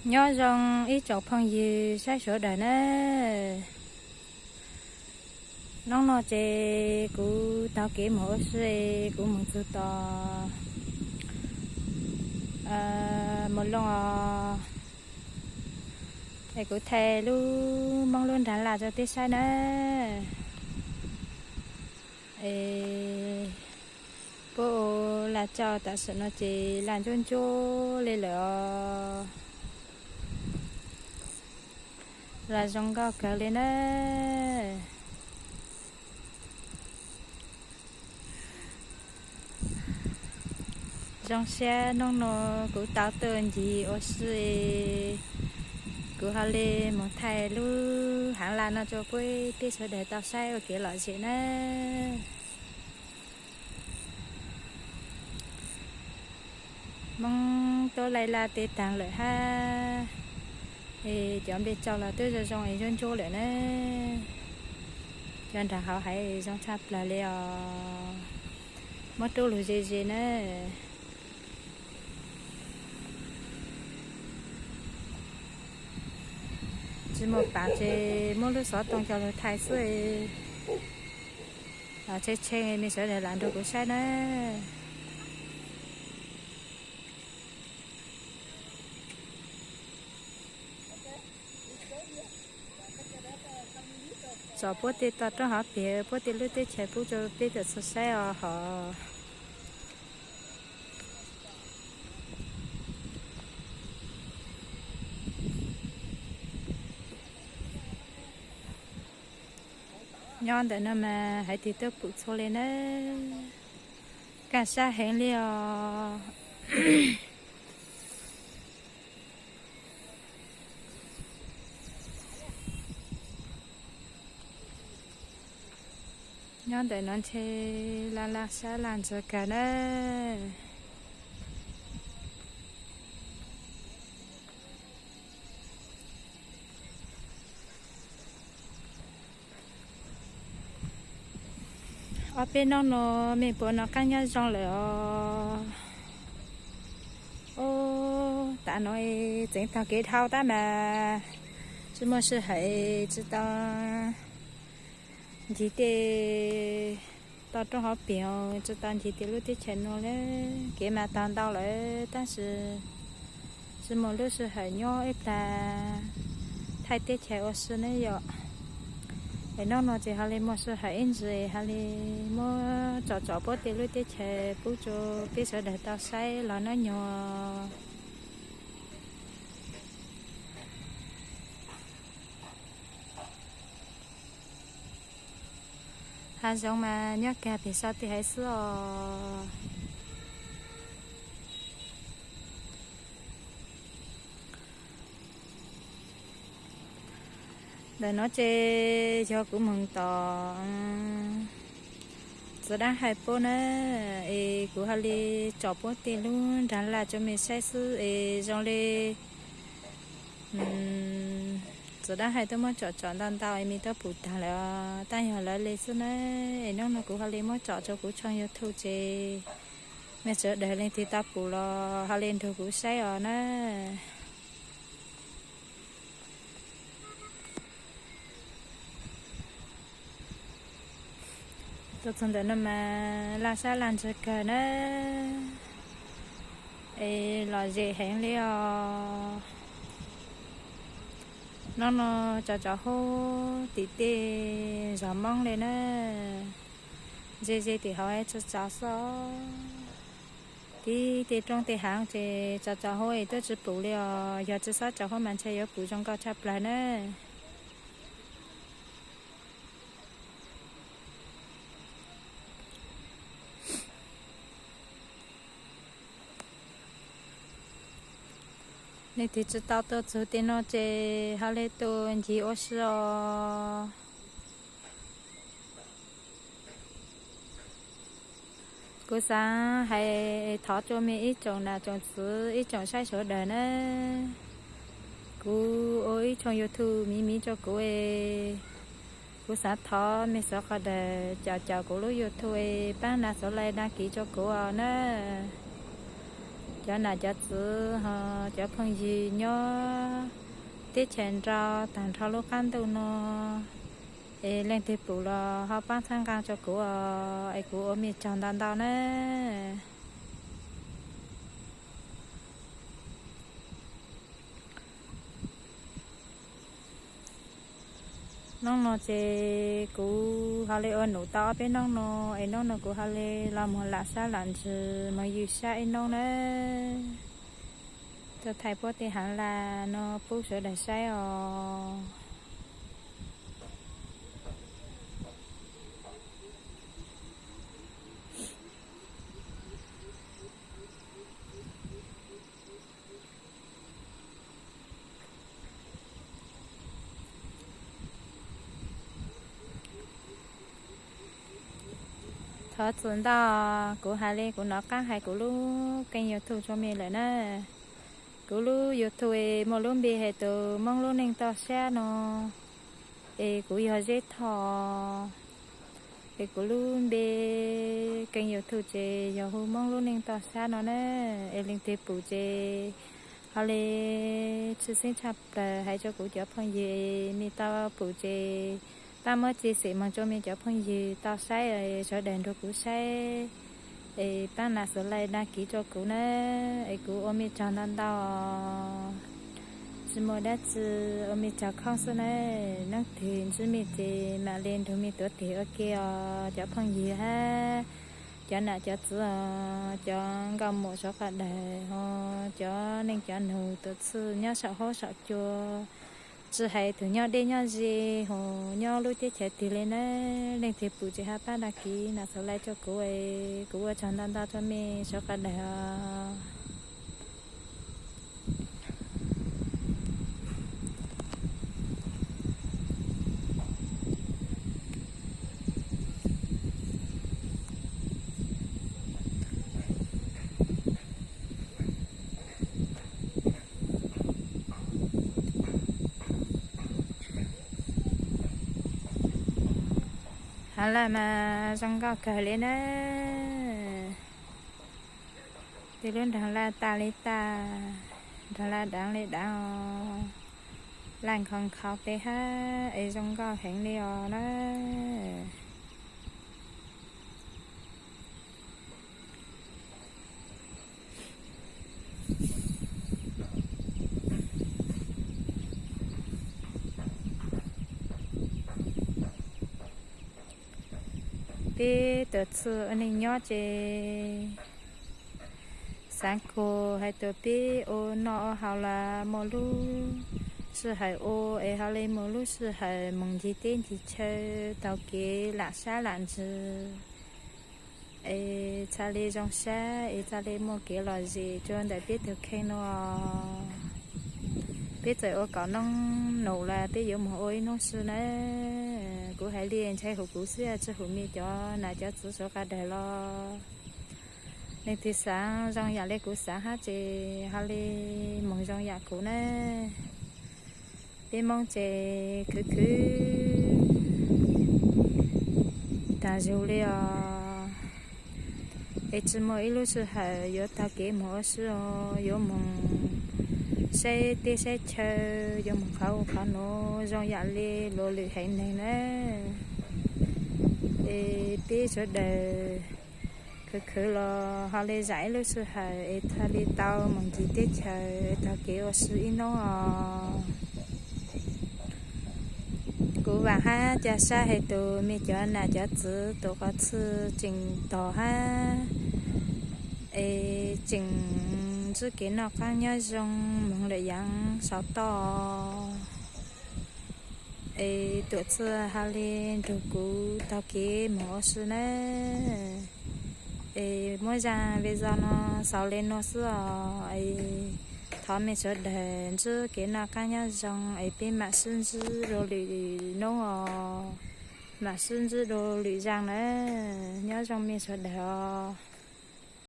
Nyob zoo ib tsoom phooj ywg saib sawv daws na. Hnub no ces kuv taug kev mus ua si, kuv mus txug tom Mus Looj os. Es kuv thaij lub Hmoob lub nrag laj rau peb saib na. Es puab ua laj tsau tam sim no ces laj ntsuab ntsuab li lawm os. Laj zoo nkauj kawg li na. Zoo siab hnub no kuv tau tuaj ncig ua si, kuv ho li mus thaij lub haav laj no rau puab tej sawv daws tau saib ua kev lom zem na. Hmoob tuaj laij laj tej taag lawm hab, es cov nplej tsau los twb zoo zoo es ntsuab ntsuab lawm na. Cov nraag hauv haiv zoo tshaj plawg li os. Muab rub lug ze ze na. Tsi muaj pav ces muab lub xov tooj coj lug thaij xwb. Tshee tshee mej sawv daws lam nrug kuv saib na. Tsom puab tej toj roob hauv peg, puab tej lub teb chaws pub rau peb txhua txhua saib os hov. Nyob ntawm no mas haiv twg tuaj pum txhua li na. Kaj sab heev li os. Nyob ntawm no ntshe laj laj sab laj ntsws kawg na. Ob peb hnub no mej puas noj qaab nyob zoo lawm os? Ub, tav no tseev taug kev dhau tab mas tsi muaj sij hawm tsi tau ncig tej toj roob hauv peg, tsi tau ncig tej lub teb chaws no le. Kev mas taug ntau lawm tab sis tsi muaj lub sij hawm nyob ib plag thaij teb chaws ua si ne yom. Es hnub no ces ho li muaj sij hawm ib ntsis ho li muab tsom tsom puab tej lub teb chaws pub rau peb sawv daws tau saib los nyob nyuag. Hav zoov mas nyob kag peg sab tej haiv xwb os. Ntawm no ces yog kuv moog tom Txiv Dab Hawj puab na, es kuv ho li tsom puab tej lub nrag laj rau mej saib xwb es zoo li Txiv Dab Hawj tuaj muab tsom tsom ntau ntau es mej tuaj pum taag lawm, tab yog lawv li xwb na. Es hnub no kuv ho li muab tsom rau kuv tshooj YouTube ces mej sawv daws leej twg tau pum los ho li nrug kuv saib os na. Tuaj txug ntawm no mas laj sab laj ntsws kawg na, es lom zem heev li os. Hnub no tsaus tsaus hub tim tej zos Moob li na, ze ze tim hauv tsaus tsaus xwb os. Tib tej roob tej haav ces tsaus tsaus hub es tuaj tsi pum li os, yog tsi xob tsaus hub mas ntshe yuav pum zoo nkauj tshaj plawg na. Leej twg tsi tau tuaj txug tej no ces ho li tuaj ncig ua si os. Kuv xaav hais thov rua mej ib tsoom nam tsoom txwv ib tsoom saib sawv daws na, kuv ua ib tshooj YouTube miv miv rua kuv, kuv xaav thov mej sawv qhov daws caum caum kuv lub YouTube, paab na xuv like na kiv rua kuv os na. Cov nam cov txwv ho cov phooj ywg nyob teb chaws nraud tag nrho lub qab ntuj no, es leej twg pum los ho pab txhawb nqa rau kuv os, es kuv ua mej tsaug ntau ntau na. Nub no ces kuv ho li ua num tau ob peb nub no, es nub no kuv ho li los moog lam sab lam ntsws moog ywg sab ib nub na. Tuaj thaij puab tej haav las no pub sawv daws saib os. Thov txim ntau, kuv has li kuv nov qaab hais kuv lub keej YouTube rua mej lawm na. Kuv lub YouTube es muaj lub npe hais tus Moob Lub Neej Toj Sab no, es kuv yog Zeb Thoj. Es kuv lub npe keej YouTube ces yog hu Moob Lub Neej Toj Sab no na. Es leej twg pum ces ho li tshwj xeeb tshaj plaws hais rua kuv cov phooj ywg, mej tau pum ces pab muab chia sẻ moog rua mej cov phooj ywg tau saib, sawv daws nrug kuv saib, es pab nam subscribe đăng ký rua kuv na, es kuv ua mej tsaug ntau ntau. Tsi muaj dab tsi, ua mej tsaug khoob xwb na. Nub twg ntsib mej ces mam li nrug mej tuav teg ua ke os cov phooj ywg hab cov nam cov txwv os, cov nkauj muam sawv qab dawg ho cov neej cov nug tuam txhij nyob saum huab saum cua, tsi hais tug nyob deb nyob ze ho nyob lub teb chaws twg le na, leej twg pum ces ho pab đăng ký nam subscribe rua kuv, kuv ua tsaug ntau ntau rua mej sawv qab dawg os. Haav las mas zoo nkauj kawg le na. Tej lub nraag laj tas le tas, nraag laj daav le daav os, laj nkhaus nkhaus peb hab es zoo nkauj heev le os na. Peb tuam txhij ua neej nyob ces xaav kuas hais tias peb ua noj ua haus los muaj lub sij hawm ua es ho li muaj lub sij hawm moog ncig teb ncig chaw taug kev lam sab lam ntsws es txhaj li zoo sab es txhaj li muaj kev lom zem rua ntawm peb tug kheej no. Peb txawm ua kaum nub num los peb yuav moog ua ib nub si na. Kuv hais li ntshai huv kuv xwb, tsi huv mej cov nam cov txwv sawv qab dawg los. Leej twg xaav zoo yam le kuv xaav hab ces ho li moog zoo yam kuv na. Peb Moob ces khwv khwv taag zug le os. Es tsi muaj ib lub sij hawm yuav taug kev moog ua si os, yuav moog saib teb saib chaw, yuav moog qhov ub qhov nuav zoo yam li luas lwm heev neeg na. Es peb sawv daws khwv khwv los ho li zaam ib lub sij hawm es txhaj li tau moog ncig teb chaws taug kev ua si ib nub os. Kuv vaam hab ca sab hais tus mej cov nam cov txwv tus qhov txhij tseem tog hab es tseem ntsib kev noj qaab nyob zoo moog lawm yaav sau toj es tuam txhij ho li nrug kuv taug kev moog ua si na. Es muab zaj video no xaus le nuav xwb os. Es thov mej sawv daws ntsib kev noj qaab nyob zoo es peb maam sib ntsib dua lwm nub os, maam sib ntsib dua lwm zaj na. Nyob zoo mej sawv daws os.